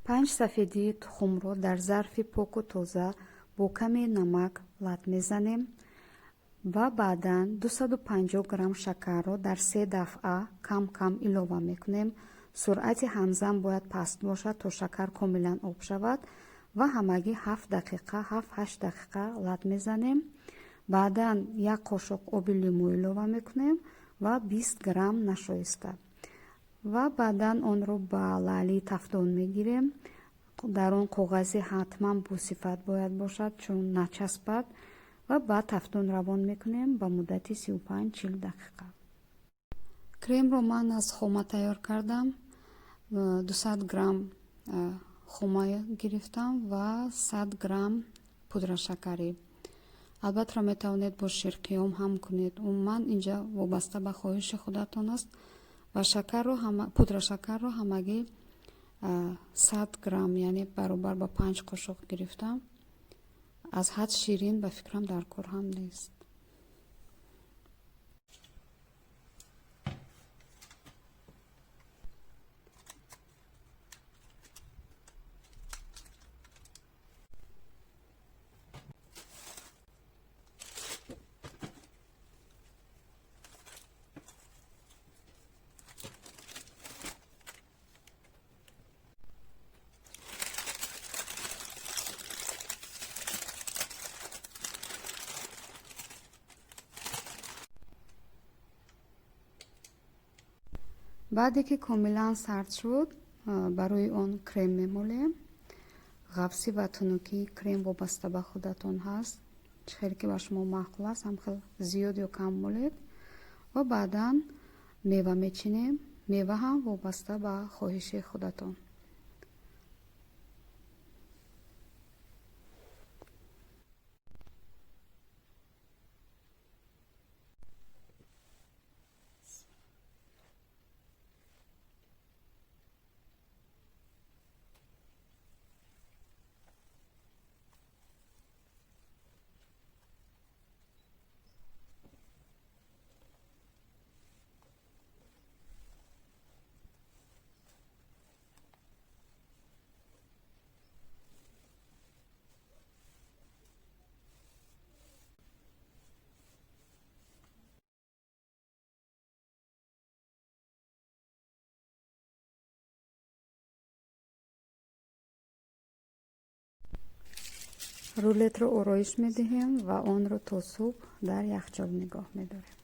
5 сафедии тухмро дар зарфи поку тоза бо каме намак лат мезанем ва баъдан 250 грамм шакарро дар се дафъа кам-кам илова мекунем. Суръати ҳамзам бояд паст бошад, то шакар комилан об шавад ва ҳамагӣ 7 дақиқа, 7-8 дақиқа лат мезанем. Баъдан як қошуқ оби лимӯ илова мекунем ва 20 грамм нашоиста. Ва баъдан онро ба лаълии тафдон мегирем. Дар он коғазе ҳатман босифат бояд бошад, чун начаспад, ва ба тафдон равон мекунем ба муддати 35-40 дақиқа. Кремро ман аз хома тайёр кардам. 200 грамм хома гирифтам ва 100 грамм пудрашакарӣ. Албатта, метавонед бо ширқиём ҳам кунед. Умуман, инҷа вобаста ба хоҳиши худатон аст ва пудрашакарро ҳамагӣ 100 грамм, яъне баробар ба 5 қошуқ гирифтам. Аз ҳад ширин, ба фикрам, дар кор ҳам нест. Баъде ки комилан сард шуд, барои он крем мемолем. Ғафсӣ ва тунукии крем вобаста ба худатон ҳаст. Чӣ хеле ки ба шумо маъқул аст, ҳам хел зиёд ё кам молед. Ва баъдан мева мечинем. Мева ҳам вобаста ба хоҳиши худатон. Рулетро ороиш медиҳем ва онро то субҳ дар яхчол нигоҳ медорем.